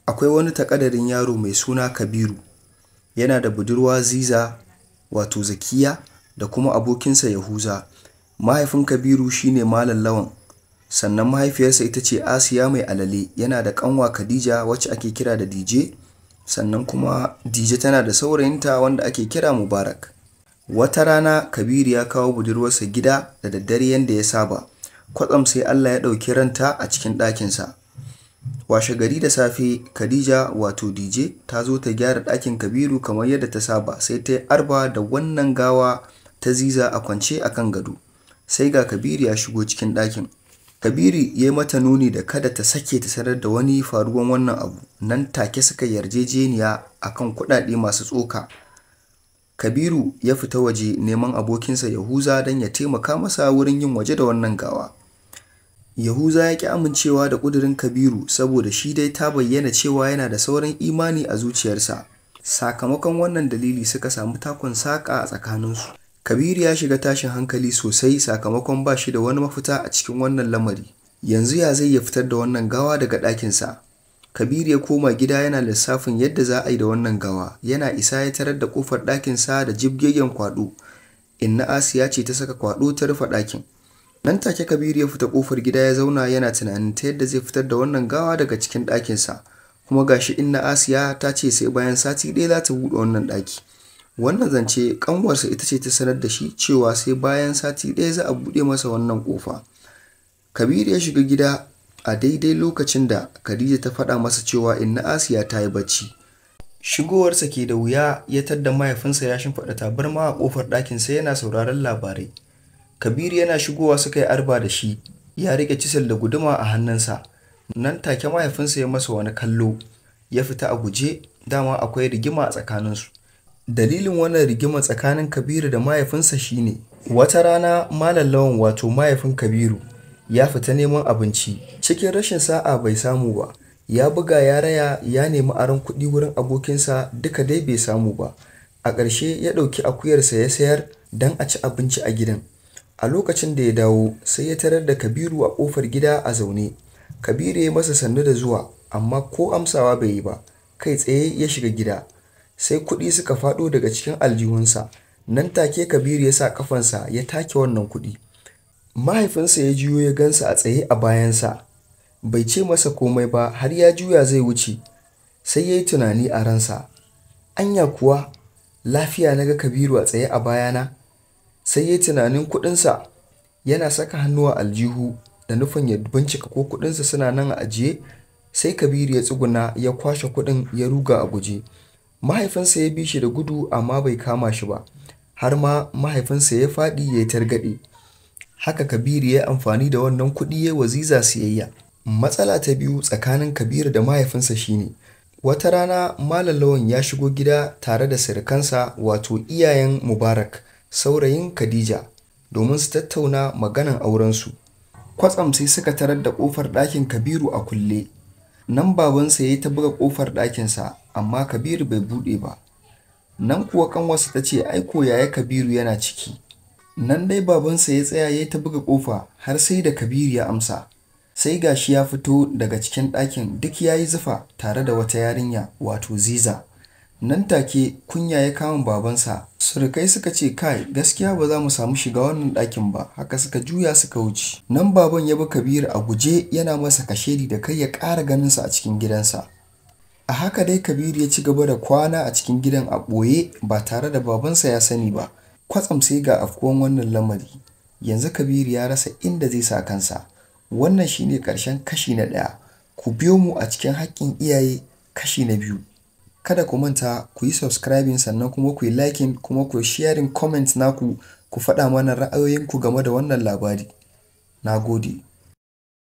Akwai wani taƙadarin yaro mai suna Kabiru, yana da budurwa Ziza wato Zakiya da kuma abokinsa Yahuza. Mahaifin Kabiru shi ne Malam Lawan, sannan mahaifiyarsa ita ce Asiya mai alale, yana da ƙanwa Khadija wacce ake kira da Dije, sannan kuma Dije tana da saurayinta wanda ake kira Mubarak. Wata rana Kabiru ya kawo budurwarsa gida da daddare yanda ya saba, kwatsam sai Allah ya ɗauki ranta a cikin ɗakinsa. Washe gari da safe Khadija wato Dije ta zo ta gyara ɗakin Kabiru kamar yadda ta saba, sai ta yi arba da wannan gawa ta Ziza a kwance a kan gado. Sai ga Kabiru ya shigo cikin ɗakin. Kabiru ya yi mata nuni da kada ta sake ta sanar da wani faruwan wannan abu, nan take suka yarjejeniya a kan kuɗaɗe masu tsoka. Kabiru ya fita waje neman abokinsa Yahuza don ya taimaka masa wurin yin waje da wannan gawa. Yahuza ya ƙi amincewa da ƙudurin Kabiru saboda shi dai ta bayyana cewa yana da sauran imani a zuciyarsa. Sakamakon wannan dalili suka samu takun saƙa a tsakaninsu. Kabiru ya shiga tashin hankali sosai sakamakon ba shi da wani mafita a cikin wannan lamari. Yanzu ya zai ya fitar da wannan gawa daga ɗakinsa. Kabiru ya koma gida yana lissafin yadda za a yi da wannan gawa. Yana isa ya tarar da ƙofar ɗakinsa da jibgegen kwaɗo. Inna Asiya ce ta saka kwaɗo ta rufe ɗakin. Nan take Kabiru ya fita ƙofar gida ya zauna yana tunanin ta yadda zai fitar da wannan gawa daga cikin ɗakinsa. Kuma gashi Inna Asiya ta ce sai bayan sati ɗaya za ta buɗe wannan ɗaki. Wannan zance ƙanwarsa ita ce ta sanar da shi cewa sai bayan sati ɗaya za a buɗe masa wannan ƙofa. Kabiru ya shiga gida a daidai lokacin da Khadija ta faɗa masa cewa Inna Asiya ta yi bacci. Shigowarsa ke da wuya ya tadda mahaifinsa ya shimfiɗa tabarma a ƙofar ɗakinsa yana sauraron labarai. Kabiru yana shigowa suka yi arba da shi, ya riƙe cisel da guduma a hannunsa. Nan take mahaifinsa ya masa wani kallo, ya fita a guje, dama akwai rigima a tsakaninsu. Dalilin wannan rigima tsakanin Kabiru da mahaifinsa shine, wata rana Malam Lawan wato mahaifin Kabiru ya fita neman abinci, cikin rashin sa'a bai samu ba. Ya buga ya raya ya nemi aron kuɗi wurin abokinsa duka dai bai samu ba. A ƙarshe ya ɗauki akuyarsa ya sayar don a ci abinci a gidan. A lokacin da ya dawo sai ya tarar da Kabiru a ƙofar gida a zaune. Kabiru ya masa sannu da zuwa amma ko amsawa bai yi ba, kai tsaye ya shiga gida. Sai kuɗi suka faɗo daga cikin aljihunsa. Nan take Kabiru ya sa ƙafansa ya take wannan kuɗi. Mahaifinsa ya juyo ya gansa a tsaye a bayansa. Bai ce masa komai ba har ya juya zai wuce. Sai ya yi tunani a ransa. Anya kuwa lafiya na ga Kabiru a tsaye a bayana? Sai ya yi tunanin kuɗinsa. Yana saka hannu a aljihu da nufin ya bincika ko kuɗinsa suna nan a ajiye. Sai Kabiru ya tsuguna ya kwashe kuɗin ya ruga a guje. Mahaifinsa ya bi shi da gudu amma bai kama shi ba. Har ma mahaifinsa ya faɗi ya yi targaɗe. Haka Kabiru ya yi amfani da wannan kuɗi ya wa Ziza siyayya. Matsala ta biyu tsakanin Kabiru da mahaifinsa shine, wata rana Malam Lawan ya shigo gida tare da surukansa wato iyayen Mubarak, saurayin Khadija, domin su tattauna maganan aurensu. Kwatsam sai suka tarar da ƙofar ɗakin Kabiru a kulle. Nan babansa ya yi ta buga ƙofar ɗakinsa amma Kabiru bai buɗe ba. Nan kuwa ƙanwarsa ta ce ai ko yaya Kabiru yana ciki. Nan dai babansa ya tsaya ya yi ta buga ƙofa har sai da Kabiru ya amsa. Sai gashi ya fito daga cikin ɗakin duk ya yi zufa tare da wata yarinya wato Ziza. Nan take kunya ya kama babansa. Surukai suka ce kai gaskiya ba za mu samu shiga wannan ɗakin ba, haka suka juya suka wuce. Nan baban ya bi Kabiru a guje yana masa kashedi da kai ya ƙara ganinsa a cikin gidansa. A haka dai Kabiru ya ci gaba da kwana a cikin gidan a ɓoye ba tare da babansa ya sani ba. Kwatsam sai ga afkuwan wannan lamari. Yanzu Kabiru ya rasa inda zai sa kansa. Wannan shine ƙarshen kashi na ɗaya. Ku biyo mu a cikin haƙƙin iyaye kashi na biyu. Kada ku manta ku yi subscribing sannan kuma ku yi liking kuma ku yi sharing comment naku ku faɗa mana ra'ayoyinku game da wannan labari. Na gode.